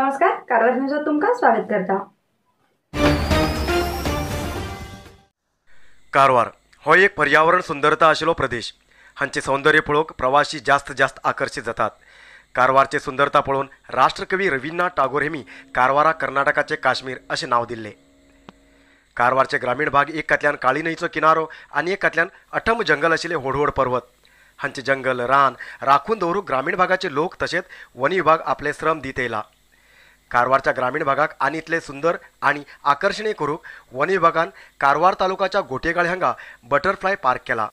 नमस्कार, कारवार न्यूजात तुमकां स्वागत करता। कारवार हो एक पर्यावरण सुंदरता आशिल्लो प्रदेश। हांचे सौंदर्य पळोवंक प्रवासी जास्त जास्त आकर्षित जातात। कारवारचे सुंदरता पळोवन राष्ट्रकवी रवींद्रनाथ टागोर हेमी कारवाराक कर्नाटकाचे काश्मीर अशें नांव दिल्लें। कारवारचे ग्रामीण भाग एक कातल्यान काळी न्हंयचो किनारो आनी एक कातल्यान अठम जंगल आशिल्ले व्हड व्हड पर्वत हांचे जंगल रान राखून दवरूंक ग्रामीण भागाचे लोक तशेंच वन विभाग आपले श्रम दीत येयला। कारवारच्या ग्रामीण भागाक आनी इतले सुंदर आनी आकर्षणीय करूंक वन विभागान कारवार तालुकाच्या गोटेगाळ हांगा बटरफ्लाय पार्क केला।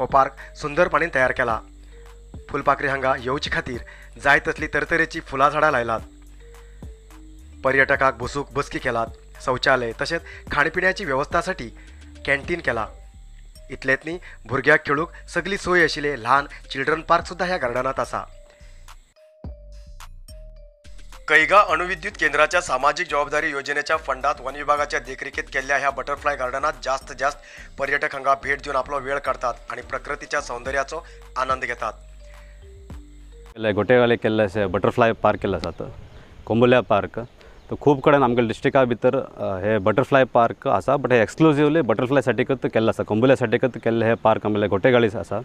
हो पार्क सुंदरपणे तयार केला। फुलपाखरी हांगा येवचे खातीर जाय तसली तरतरेची फुलां झाडां लायलात। पर्यटकाक बसूंक बसकी केलात, शौचालय तशेंच खाणपिण्याची वेवस्थासाठी कॅन्टीन केला। इतलेंच न्ही, भुरग्यांक खेळूंक सगली सोय आशिल्ले ल्हान चिल्ड्रन पार्क सुद्दां ह्या गार्डनांत आसा। कैगा अणुविद्युत केंद्राच्या सामाजिक जबाबदारी योजनेच्या फंडात वन विभागाच्या देखरेखीत केल्ल्या ह्या बटरफ्लाय गार्डनात जास्त जास्त पर्यटक हांगा भेट दिवन आपलो वेळ काडतात आणि प्रकृतीच्या सौंदर्याचो आनंद घेतात। गोटेगाळे केल्ले अशें बटरफ्लाय पार्क केल्ले आसात, कोंबुल्या पार्क। तो खूब कडेन आमगे डिस्ट्रिक्टा भितर हे बटरफ्लाय पार्क आसा, बट हे एक्सक्लुजिवली बटरफ्लाय साठीकच केल्ले आसा, कोंबुल्या साठीकच केल्ले हे पार्क आमगेले गोटेगाळी आसा।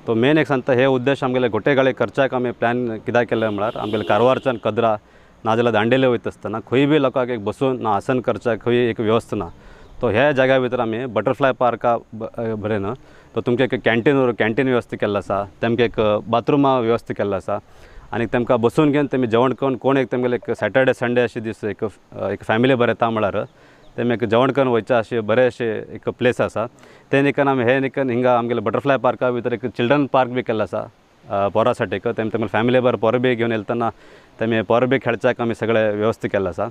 तो मेन एक सांगता, हे उद्देश आमगेले गोटेगाळे करच्याक आमी प्लॅन कित्याक केल्ले म्हळ्यार आमगेले कारवारच्यान कदरा नाजाल्यार दांडेले वयता आसतना खंय बी लोकांक एक बसून ना आसन करच्याक खंय एक व्यवस्था ना, तो ह्या जाग्या भितर आमी बटरफ्लाय पार्का बरें न्हू तो तुमकां एक कॅन्टीन उर कॅन्टीन वेवस्था केल्लो आसा, तेमकां एक बाथरुमा वेवस्था केल्लो आसा आनी तेमकां बसून घेवन तेमी जेवण करून कोण एक तेमगेले एक सॅटर्डे संडे अशे दीस एक एक फॅमिली बरें येता म्हळ्यार तेमी एक जेवण करून वयचें अशें बरें अशें एक प्लेस आसा। ते निकन आमी हे निकन हिंगा आमगेले बटरफ्लाय पार्का भितर एक चिल्ड्रन पार्क बी केल्लो आसा पोरा साठीक, तेम तेमगे फॅमिली बरें पोर बी घेवन येतना तेमी पोर बी खेळच्याक आमी सगळें वेवस्था केल्लो आसा।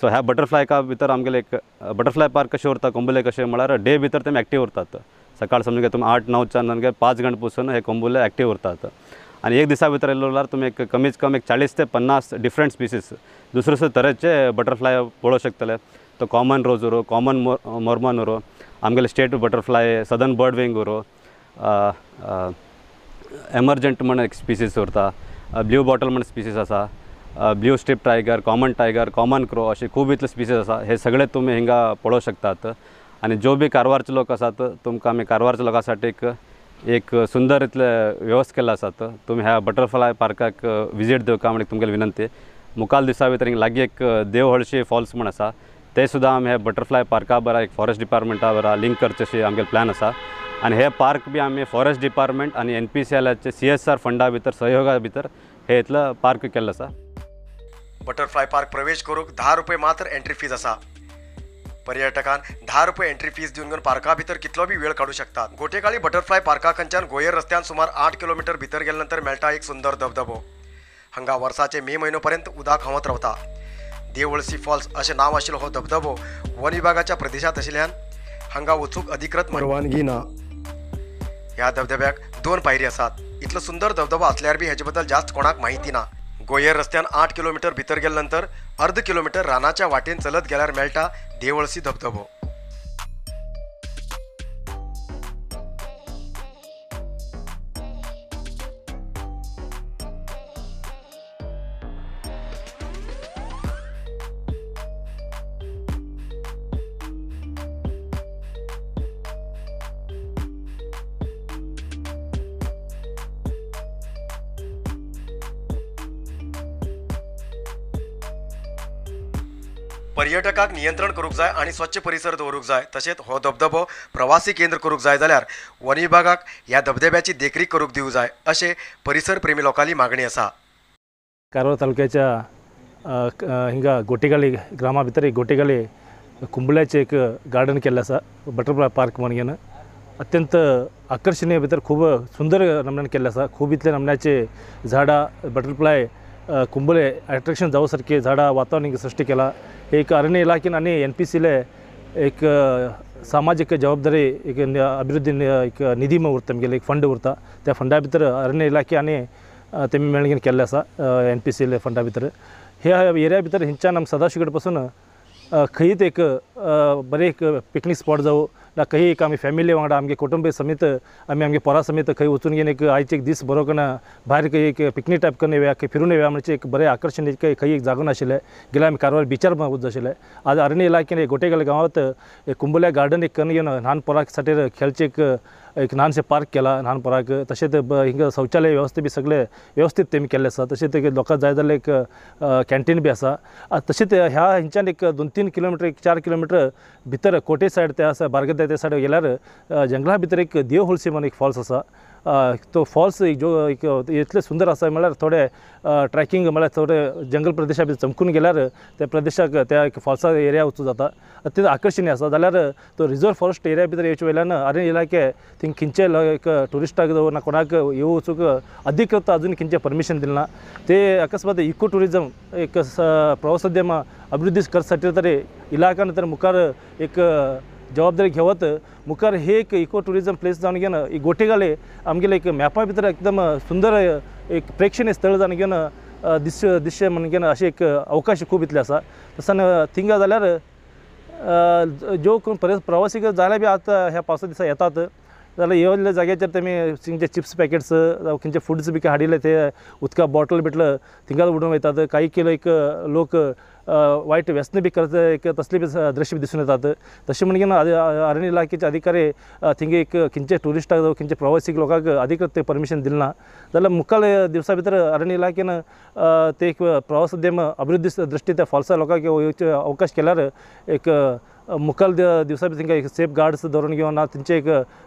सो ह्या बटरफ्लायका भितर आमगेले एक बटरफ्लाय पार्क कशें उरता कोंबुले कशें म्हळ्यार डे भितर तेमी एक्टीव उरतात। सकाळ समजून तुमी 8-9च्यान नंतर 5 घंटे पसून हे कोंबुले एक्टीव उरतात आनी एक दिसा भितर येयलो जाल्यार तुमी एक कमीत कम एक 40 ते 50 डिफरंट स्पिसीस दुसरे दुसरे तरेचे बटरफ्लाय पळोवंक शकतले। तो कॉमन रोज उरो, कॉमन मोरमन उरो, आमगेले state butterfly southern bird wing उरो, एमर्जंट म्हण एक स्पिसीस उरता, ब्ल्यू बॉटल म्हण स्पिसीस आसा, blue strip tiger, common tiger, common crow अशे खूब इतले स्पिसीस आसा। हे सगळे तुमी हिंगा पळोवंक शकतात आनी जो बी कारवारचे लोक आसात तुमकां आमी कारवारच्या लोकां साठी एक सुंदर इतले वेवस्था केल्ले आसात। तुमी ह्या बटरफ्लाय पार्काक विजीट दिवका म्हण तुमगेली विनंती। मुखाल दिसा भितर हिंगा लागीं एक देवहळशी फॉल्स म्हण आसा, ते सुद्दां आमी हे बटरफ्लाय पार्का बरा एक फॉरेस्ट डिपार्टमेंटा बरा लिंक करचे अशी आमगेले प्लॅन आसा आनी हे पार्क बी आमी फॉरेस्ट डिपार्टमेंट आनी NPCILाचे CSR फंडा भितर सहयोगा भितर हे इतलो पार्क केल्लो आसा। बटरफ्लाय पार्क प्रवेश करूंक 10 रुपये मात्र एंट्री फीज आसा। पर्यटकान 10 रुपये एंट्री फीस दिवन पार्का भितर कितलो बी वेळ काडू शकतात। गोटेकाळी बटरफ्लाय पार्का खंयच्यान गोयर रस्त्यान सुमार 8 किलोमीटर भितर गेले नंतर मेळटा एक सुंदर धबधबो। हांगा वर्साचे मे म्हयनो पर्यंत उदक व्हांवत रावता। देवळसी फॉल्स अशें नांव आशिल्लो हो धबधबो वन विभागाच्या प्रदेशांत आशिल्ल्यान हांगा वचूंक अधिकृत परवानगी ना. ह्या धबधब्याक 2 पायरी आसात. इतलो सुंदर धबधबो असल्यार बी हेजे बद्दल जास्त कोणाक माहिती ना. गोयर रस्त्यान 8 किलोमीटर भितर गेले नंतर अर्द किलोमीटर रानाच्या वाटेन चलत गेल्यार मेळटा देवळसी धबधबो. पर्यटकाक नियंत्रण करूंक जाय आनी स्वच्छ परिसर दवरूंक जाय. तशेंच हो धबधबो प्रवासी केंद्र करूंक जाय जाल्यार वन विभागाक ह्या धबधब्याची देखरेख करूंक दिवंक जाय अशें परिसर प्रेमी लोकांली मागणी आसा. कारवार तालुक्याच्या हिंगा गोटेगाली ग्रामा भितर एक गोटेगाली कुंबल्याचें एक गार्डन केल्लें आसा, बटरफ्लाय पार्क म्हणून घेवन अत्यंत आकर्षणीय भितर खूब सुंदर नमून्यान केल्लें आसा. खूब इतले नमन्याचे झाडां, बटरफ्लाय, कुंबले अट्रॅक्शन जावं सारकें झाडां वातावरण हिंगा सृश्टी केलां. एक अरण्य इलाखेन आनी एन पी सीले एक सामाजीक जबाबदारी एक अभिवृद्धी एक निधी उरता, आमगेले एक फंड उरता, त्या फंडा भितर अरण्य इलाखे आनी तेमी मेळून केल्लें आसा एन पी सीले फंडा भितर. ह्या एरिया भितर हिंच्यान आम सदाशिवगड पासून खंयच एक बरें एक पिकनीक स्पॉट जावं ना खंय एक आमी फॅमिली वांगडा आमगे कुटुंब समेत आमी आमगे पोरा समेत खंय वचून घेवन एक आयचे एक दीस बरो करून भायर खंय एक पिकनीक टायप करून येवया, खंय फिरून येवया म्हणजे एक बरें आकर्शण एक खंय एक जागो नाशिल्लें. गेल्या आमी कारवार बिचार वचूं आशिल्लें. आज अरण्य इलाखेन एक गोटेगाल गांवांत एक कुंबल्या गार्डन एक करून घेवन ल्हान पोरां खातीर खेळचें एक एक ल्हानशें पार्क केला ल्हान पोरांक. तशेंच हिंगा शौचालय वेवस्था बी सगळें वेवस्थीत तेमी केल्लें आसा. तशेंच लोकांक जाय जाल्यार एक कॅन्टीन बी आसा. तशेंच ह्या हिंच्यान एक 2-3 किलोमिटर एक 4 किलोमिटर भितर कोटे सायड ते आसा, बारगदा त्या सायड गेल्यार जंगला भितर एक देव होलसी म्हणून एक फॉल्स आसा. तो फॉल्स एक जो एक इतले सुंदर आसा म्हळ्यार थोडे ट्रॅकिंग म्हळ्यार थोडे जंगल प्रदेशा भितर चमकून गेल्यार त्या प्रदेशाक त्या एक फॉल्सा एरिया वचूं जाता, अत्यंत आकर्षणीय आसा. जाल्यार तो रिजर्व फॉरेस्ट एरिया भितर येवचे वयल्यान अरण्य इलाखे थिंग खंयचे एक ट्युरिस्टाक जावं ना कोणाक येवं वचूंक अधिकृत अजून खंयचें परमिशन दिलें ना. ते अकस्मात इको ट्युरिजम एक प्रवासोद्यम अभिवृद्धी करसाठी तरी इलाखान तर मुखार एक जबाबदारी घेवत मुखार हे एक इको ट्युरिजम प्लेस जावन घेवन एक गोटेगाले आमगेले एक मॅपा भितर एकदम सुंदर एक प्रेक्षणीय स्थळ जावन घेवन दिसचें म्हणून घेवन अशें एक अवकाश खूब इतले आसा. तसान थिंगा जाल्यार ज्यो कोण प्रवासी जाल्यार बी आतां ह्या पावसा दिसा येतात जाल्यार येवल्ल्या जाग्याचेर तेमी खंयचे चिप्स पॅकेट्स जावं खंयचे फुड्स बी हाडिल्ले ते उदका बॉटल बिटल थिंगाच उडोवन वयतात. काही किलो एक लोक वायट व्यसन बी करता एक तसले बी दृश्य दिसून येतात. तशें म्हणून घेवन अरण्य इलाखेचे अधिकारी थिंगे एक खंयचे ट्युरिस्टाक जावं खंयचे प्रवासी लोकांक अधिकृत ते परमिशन दिलें ना जाल्यार मुखार दिवसा भितर अरण्य इलाखेन ते एक प्रवासोद्यम अभिवृद्धी दृश्टी त्या फॉल्सा लोकांक येवचे अवकाश केल्यार एक मुखार दिवसा भितर थिंगा एक सेफ गार्ड्स दवरून घेवन ना तेंचे एक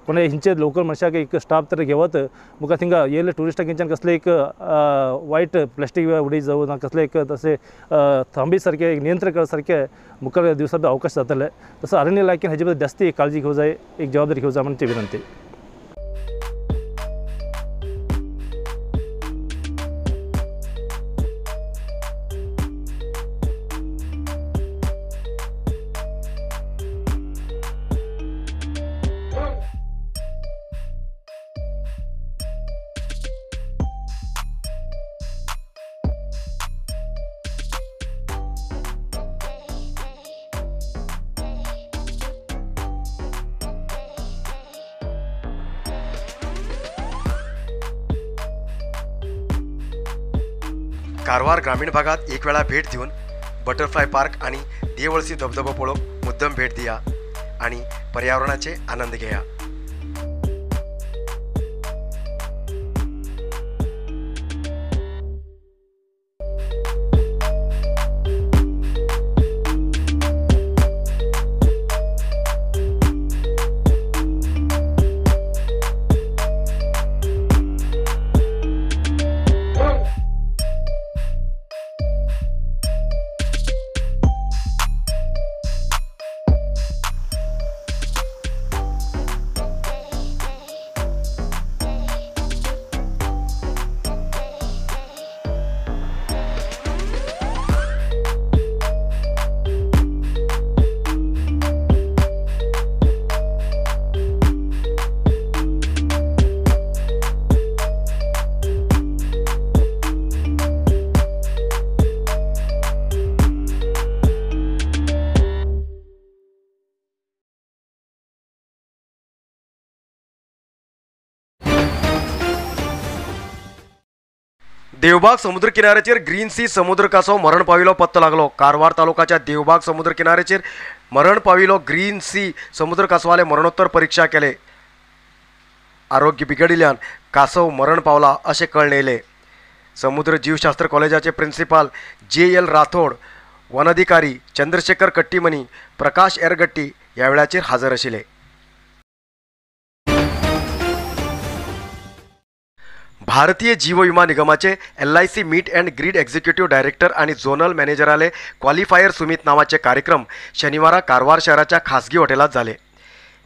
कोणा हिंचे लोकल मनशाक एक स्टाफ तर घेवत मुखार थिंगा येयले ट्युरिस्टाक हिंच्यान कसले एक वायट प्लास्टीक उडयत जावं ना कसले एक तशें थांबी सारकें एक नियंत्रण करपा सारकें मुखार दिवसा भितर अवकाश जातले. तसो अरण्य इलाखेन हेजे बद्दल जास्ती काळजी घेवंक जाय, एक जबाबदारी घेवंक जाय म्हणून ती विनंती. कारवार ग्रामीण भागात एक वेळा भेट दिवन बटरफ्लाय पार्क आणि देवळसी धबधबो पळोवंक मुद्दम भेट दिया आणि पर्यावरणाचे आनंद घेया. देवबाग समुद्र किनाऱ्याचेर ग्रीन सी समुद्र कासव मरण पाविलो पत्तो लागलो. कारवार तालुकाच्या देवबाग समुद्र किनाऱ्याचेर मरण पाविलो ग्रीन सी समुद्र कासवाले मरणोत्तर परीक्षा केले. आरोग्य बिगडिल्ल्यान कासव मरण पावला अशें कळ्ळें येयलें. समुद्र जीवशास्त्र कॉलेजाचे प्रिन्सिपाल जे.एल. राठोड, वन अधिकारी चंद्रशेखर कट्टीमनी, प्रकाश एरगट्टी ह्या वेळाचेर हजर आशिल्ले. भारतीय जीव विमा निगमाचे LIC meet and greet executive director आणि झोनल मॅनेजराले क्वालिफायर सुमित नावाचे कार्यक्रम शनिवारा कारवार शहराच्या खासगी हॉटेलात झाले.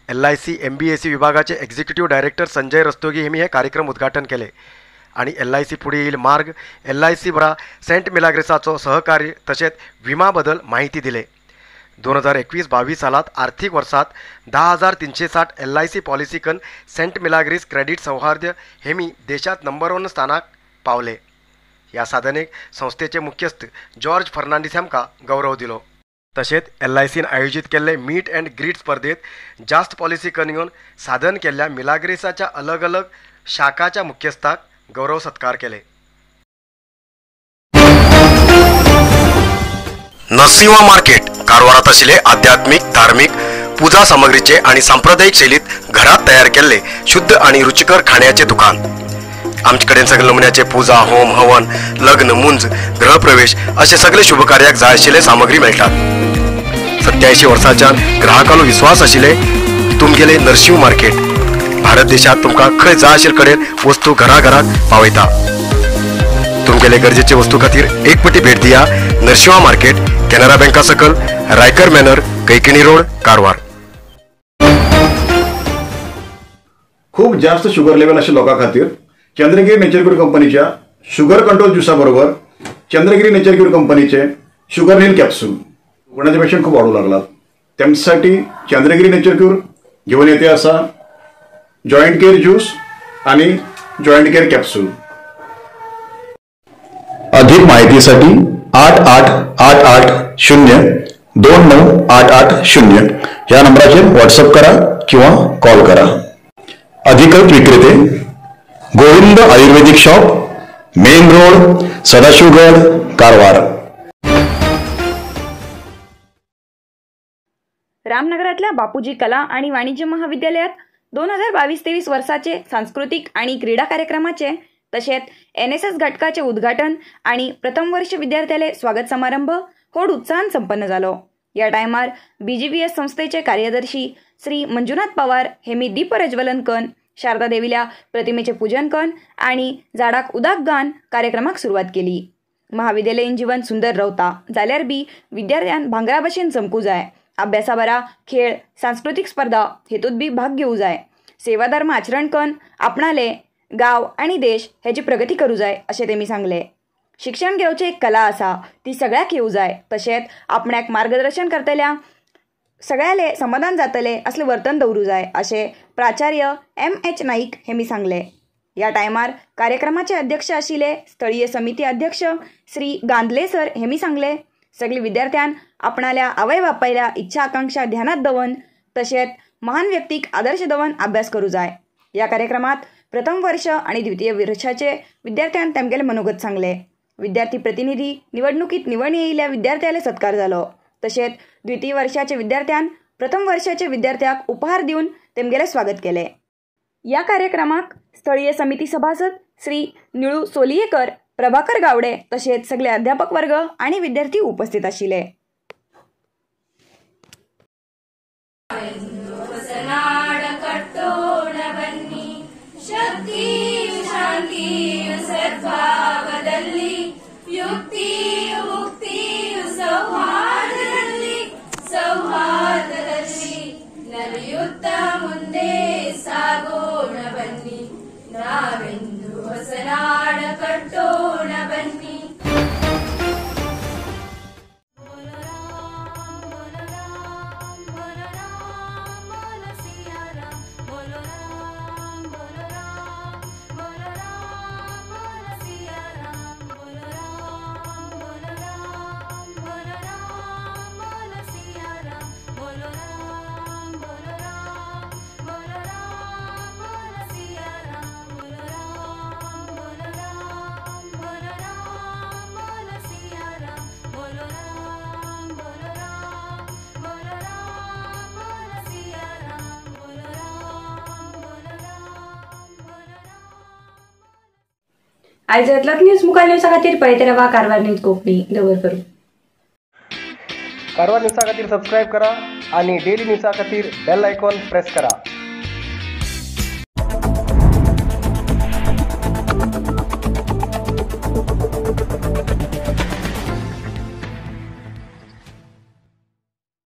LIC MBAC विभागाचे एक्झिक्युटिव्ह डायरेक्टर संजय रस्तोगी यांनी हे कार्यक्रम उद्घाटन केले आणि LIC पुढे येईल मार्ग LIC बरा सेंट मिलाग्रेसाचो सहकार्य तसेच विमा बदल माहिती दिले. 2021-22 सालात आर्थिक वर्षात 10,360 LIC policy कन सेंट मिलाग्रीस क्रेडिट सौहार्द हेमी देशात नंबर 1 स्थानाक पावले. या साधनेक संस्थेचे मुख्यस्थ जॉर्ज फर्नांडिस हांकां गौरव दिलो. तशेंच LICन आयोजित केल्ले मीट अँड ग्रीट स्पर्धेत जास्त पॉलिसी कन घेवन साधन केल्ल्या मिलाग्रेसाच्या अलग अलग शाखाच्या मुख्यस्थाक गौरव सत्कार केले. नरसिंहा मार्केट कारवारात आशिल्ले आध्यात्मिक, धार्मिक पूजा सामग्रीचे आणि सांप्रदायिक शैलीत घरात तयार केल्ले शुद्ध आणि रुचिकर खाण्याचे दुकान. आमचे कडेन सगळे नमुन्याचे पूजा, होम, हवन, लग्न, मुंज, गृहप्रवेश असे सगळे शुभकार्याक जाय आशिल्ले सामग्री मेळटात. 87 वर्सांच्यान ग्राहकांलो विश्वास आशिल्ले तुमगेले नरसिंह मार्केट भारत देशात तुमकां खंय जाय आशिल्ले कडेन वस्तू घरा घराक पावयता. तुमगेले गरजेचे वस्तू खातीर एक पटी भेट दिया नरसिंहा मार्केट, केनरा बँका सकल, रायकर मॅनर, कैकिणी रोड, कारवार. खूप जास्त शुगर लेवल अशा लोकां खातीर चंद्रगिरी नेचर क्यूर कंपनीच्या शुगर कंट्रोल ज्युसा बरोबर चंद्रगिरी नेचर क्यूर कंपनीचे शुगर नील कॅप्सूल कोणाचे पेशंट खूप वाढू लागलात त्यांच्यासाठी चंद्रगिरी नेचर क्यूर घेऊन येते असा जॉईंट केअर ज्यूस आणि जॉईंट केअर कॅप्सूल. अधिक माहितीसाठी 8 8 8 8 0 2 9 8 8 0 या नंबराचेर व्हॉट्सअप करा किंवा कॉल करा. अधिकृत विक्रेते Govind Ayurvedic shop, main road, Sadashivgad, Karwar. रामनगरातल्या बापूजी कला आणि वाणिज्य महाविद्यालयात 2022-23 वर्षाचे सांस्कृतिक आणि क्रीडा कार्यक्रमाचे तसेच NSS घटकाचे उद्घाटन आणि प्रथम वर्ष विद्यार्थ्याले स्वागत समारंभ होड उत्साहान संपन्न झालो. या टायमार BGVS संस्थेचे कार्यदर्शी श्री मंजुनाथ पवार हे मी दीपप्रज्वलन कन शारदा देवीला प्रतिमेचे पूजन कन आणि झाडाक उदाक गान कार्यक्रमाक सुरवात केली. महाविद्यालयीन जीवन सुंदर रवता जाल्यार बी विद्यार्थ्यान भांगरा भशेन चमकू जाय. अभ्यासा बरा खेळ, सांस्कृतिक स्पर्धा हेतूत बी भाग घेऊ जाय. सेवाधर्म आचरण कन आपणाले गाव आणि देश ह्याची प्रगती करू जाय अशें तेमी सांगले. शिक्षण घेवचे एक कला आसा ती सगळ्याक येऊ जाय. तशेंच आपणाक मार्गदर्शन करतल्या सगळ्याले समाधान जातले असले वर्तन दवरू जाय अशें प्राचार्य M.H. Naik हेमी सांगले. या टायमार कार्यक्रमाचे अध्यक्ष आशिल्ले स्थळीय समिती अध्यक्ष श्री गांधले सर हेमी सांगले. सगळे विद्यार्थ्यान आपणाल्या आवय बापायल्या इच्छा आकांक्षा ध्यानात दवन तशेंच महान व्यक्तीक आदर्श दवन अभ्यास करू जाय. या कार्यक्रमात प्रथम वर्ष आणि द्वितीय वर्षाचे विद्यार्थ्यान तेमगेले मनोगत सांगले. विद्यार्थी प्रतिनिधी निवडणुकीत निवड येयिल्ल्या विद्यार्थ्याले सत्कार जालो. तशेंच द्वितीय वर्षाचे विद्यार्थ्यान प्रथम वर्षाचे विद्यार्थ्याक उपहार दिवन तेमगेले स्वागत केले. या कार्यक्रमाक स्थळीय समिती सभासद श्री निळू सोलियेकर, प्रभाकर गावडे तसेच सगळे अध्यापक वर्ग आणि विद्यार्थी उपस्थित आशिल्ले. आयज इतलोच न्यूज मुखार न्यूजा खातीर पळयत रावा कारवार न्यूज कोंकणी. दवर करूं. कारवार न्यूजा खातीर सबस्क्रायब करा आणि डेली न्यूजा खातीर बेल आयकॉन प्रेस करा.